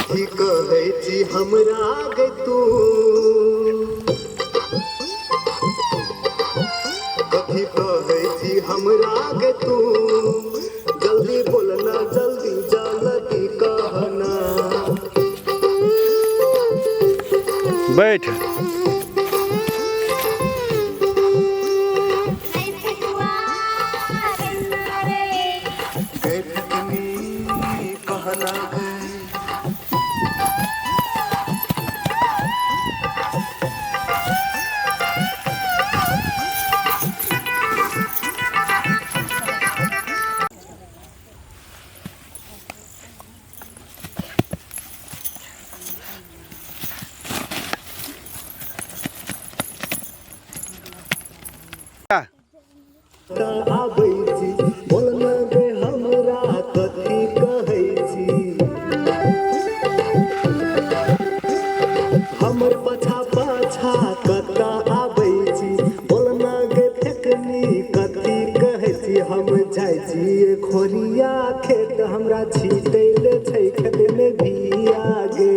कथी कहै छी हमरा गे तू, कथी कहै छी हमरा गे तू, जल्दी बोलना जल्दी जल्दी कहना। बैठ। गे फेकनी कहना गे। आबै छी बोलना गे हमरा कथी कहै छी, हमर पाछा पाछा कतऽ आबै छी, बोलना गे फेकनी कथी कहै छी। हम जाइ छी खोरिया खेत, हमरा छीटै ले छै खेतमे बिया गे।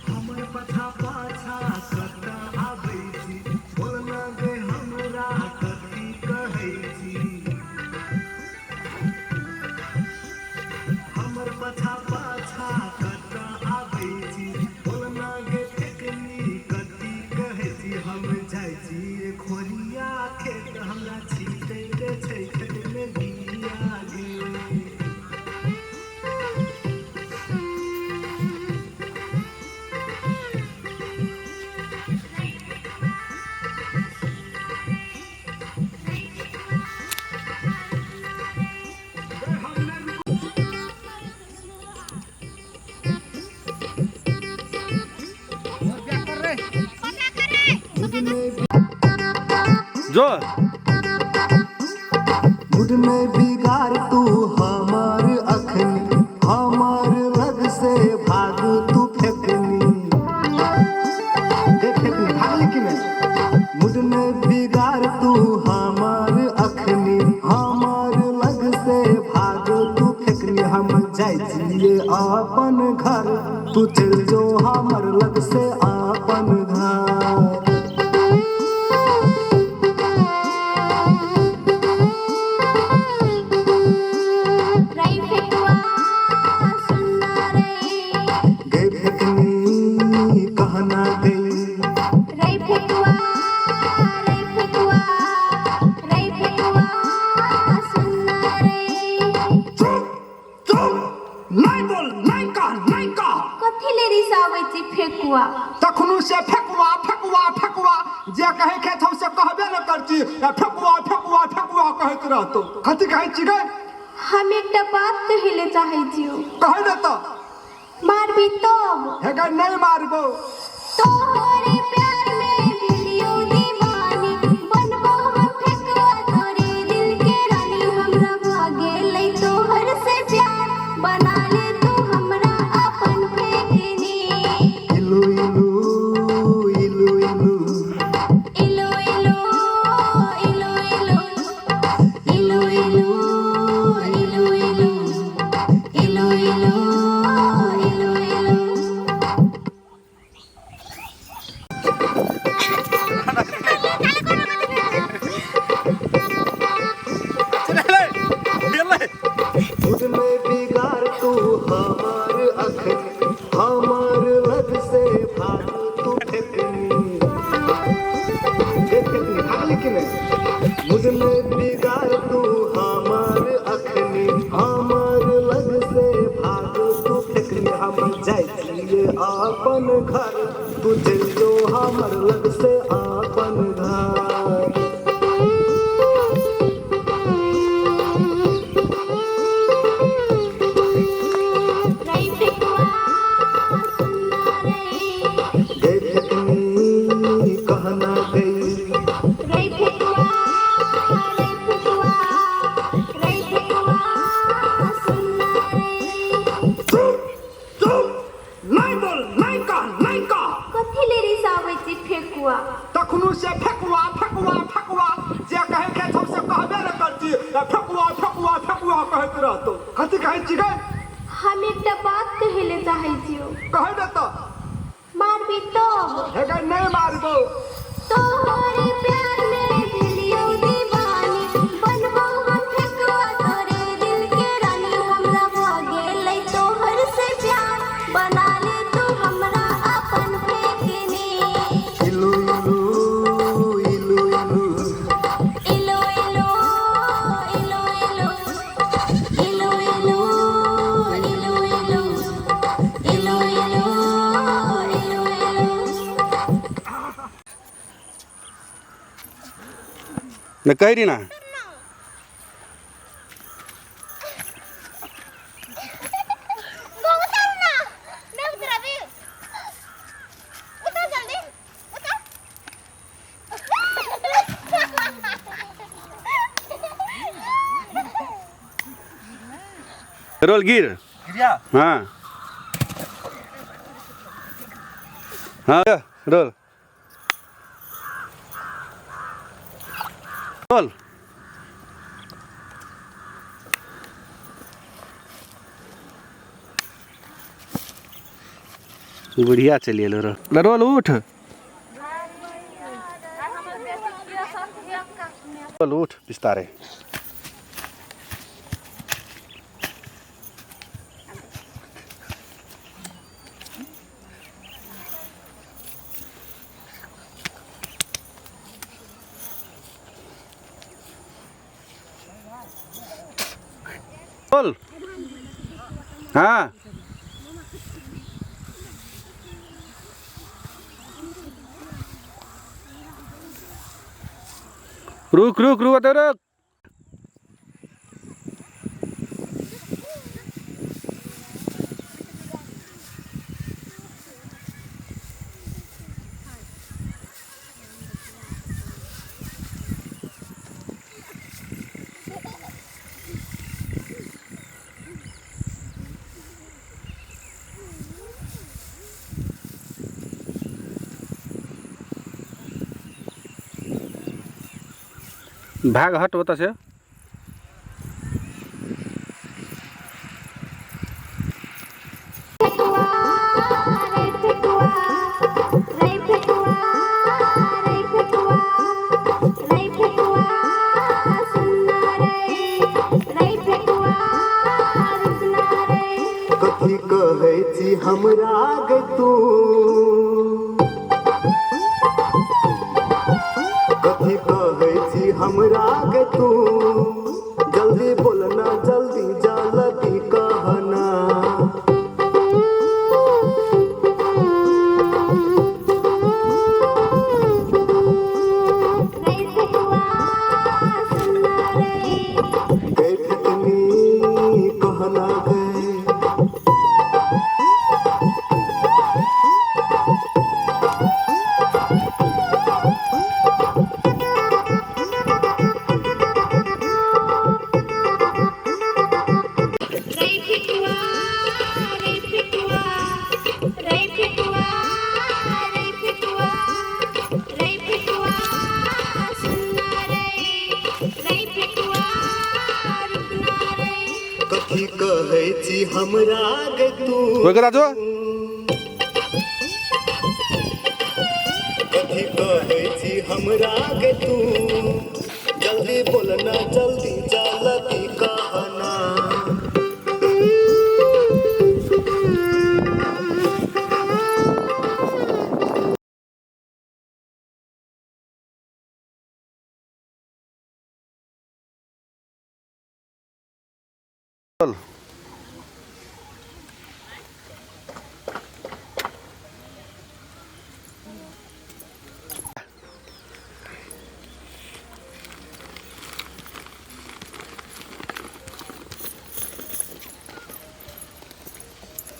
हमर पाछा पाछा कतऽ आबै छी, बोलना गे हमरा कथी कहै छी, हमर पाछा पाछा कतऽ आबै छी, बोलना गे फेकनी कथी कहै छी। हम जाइ छी खोरिया खेत, हमरा छीटै ले छै खेतमे बिया गे। जो मुड में बिगाड़ तू हमर अखनी, हमर लग से भाग तू फेकनी, गे फेकनी भागली कि नहीं। मुड में बिगाड़ तू हमर अखनी, हमर लग से भाग तू फेकनी। हम जाइ छियै अपन घर, तू चल जो हमर लग से अपन घर। गे फेकनी कहना गई। चुप चुप, नहीं बोल, नहीं कह, नहीं कह। कथी ले रिसाबै छी फेकुआ? तखनु से फेकुआ फेकुआ फेकुआ जे कहे के छौ से कहबे न करची, आ फेकुआ फेकुआ फेकुआ कहैत रहतो। कथी कहै छी गे? हम एकटा बात कहै ले चाहै छियौ। कहै दे तऽ। मारबी तब? हे गे नहीं मारबो। तोहरे प्यार में भेलियौ दीवानी, बनबो हम फेकुआ तोरे दिल के रानी। हमरा भऽ गेलै तोहर से प्यार, बना ले तू हमरा अपन फेकनी। इलू इलू इलू इलू इलू इलू इलू इलू इलू इलू इलू इलू इलू इलू इलू इलू। हम जाइ छियै अपन घर, तू चलि जो हमर लग से अपन घर। रे फेकुआ सुनना रे। गई फेकनी कहना गई। रे फेकुआ, रे फेकुआ, रे फेकुआ सुनना रे। चुप चुप, नहि बोल, नहि कह, नहि कह। कथी ले रिसाबै छी फेकुआ? तखनो से फेकुआ फेकुआ फेकुआ, जे कहै के छौ से कहबे न करती, आ फेकुआ फेकुआ फेकुआ कहैत रहतौ। कथी कहै छी गै? हम एकटा बात कहै ले चाहै छियौ। कहै दे तऽ। मारबी तब? हे गै, नहि मारबौ। तोहरे प्यार में भेलियौ दीवानी, बनबौ हम फेकुआ तोरे दिल के रानी। हमरा भऽ गेलै तोहर से प्यार, बना ले तू हमरा अपन फेकनी। इलू इलू इलू इलू। इलो इलो इलो इलो इलो इलो इलो इलो इलो इलो इलो इलो। ने कहि रही ना। उतर ना, नहीं उतर अभी, उतर जल्दी उतर। रोल गिर। हाँ हाँ, रोल रोल। बढ़िया चलिए लो रोल रोल उठ, रोल उठ बिस्तारे। रोल। हाँ रुक रुक रुक तो रुक। भाग हट ओतऽ से। फेकुआ रे फेकुआ, रे फेकुआ, रे फेकुआ, रे फेकुआ सुनना रे, रे फेकुआ रुकना रे। कथी कहै छी हमरा गे तू, कथी कहै छी हमरा गे तू, जल्दी बोलना जल्दी जल्दी कहना। रे फेकुआ सुनना रे। गई फेकनी कहना गई। रे फेकुआ, रे फेकुआ, रे फेकुआ, रे फेकुआ, रे फेकुआ सुनना रे, रे फेकुआ रुकना रे। कथी कहै छी हमरा गे तू, ओकरा जो। कथी कहै छी हमरा गे तू, जल्दी बोलना जल्दी जल्दी कहना। रोल।